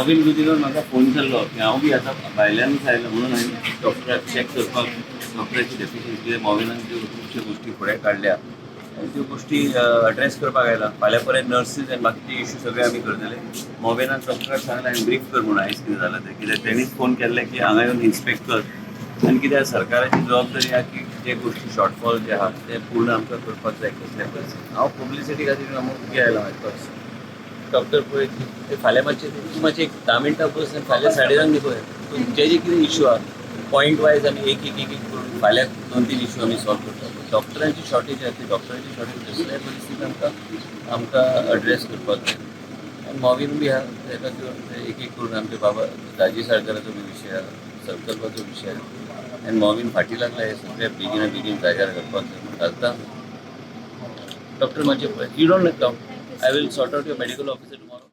Robin गुदिन्होन म्हाका phone केल्लो की हांव बी आतां भायल्यानूच आयला म्हणून हांवें डॉक्टराक चॅक करपाक डॉक्टराची डेफिशियन्सी कितें, मॉविनान त्यो खुबश्यो गोश्टी फुडें काडल्या आनी त्यो गोश्टी एड्रेस करपाक आयला. फाल्यां पर्यंत नर्सीस आनी बाकीचे इश्यू सगळे आमी करतले. मॉविनान डॉक्टराक सांगलें हांवें ब्रीफ कर म्हणून आयज कितें जालां तें, कित्याक तेणीच फोन केल्ले की हांगा येवन इन्स्पेक्ट कर. आनी कित्याक सरकाराची जबाबदारी आहा की जे गोश्टी शॉर्टफॉल जे आहा ते पूर्ण आमकां करपाक जाय कसल्या परिस्थितीत. हांव पब्लिसिटी खातीर उगी आयला म्हाका डॉक्टर पळय ते फाल्यां मातशें तूं मातशें एक 10 मिनटां बस आनी फाल्यां 10:30 पळय तूं जे जे कितें इश्यू आहा पॉयंट वायज आमी एक एक एक एक करून फाल्यां दोन तीन इश्यू आमी सॉल्व करता. डॉक्टरांची शॉर्टेज आहा, ती डॉक्टरांची शॉर्टेज कसल्याय परिस्थितीत आमकां अड्रेस करपाक जाय. आनी मॉवीन बी आहा, तेका घेवन एक एक करून आमचे बाबा दाजी साळकाराचो बी विशय आहा, संकल्पाचो विशय आहा आनी मॉवीन फाटीं लागला. हे सगळे बेगीना बेगीन जाग्यार घालपाक जाय म्हणून घालता. डॉक्टर मातशें पळय. You don't come, I will sort out your medical officer tomorrow.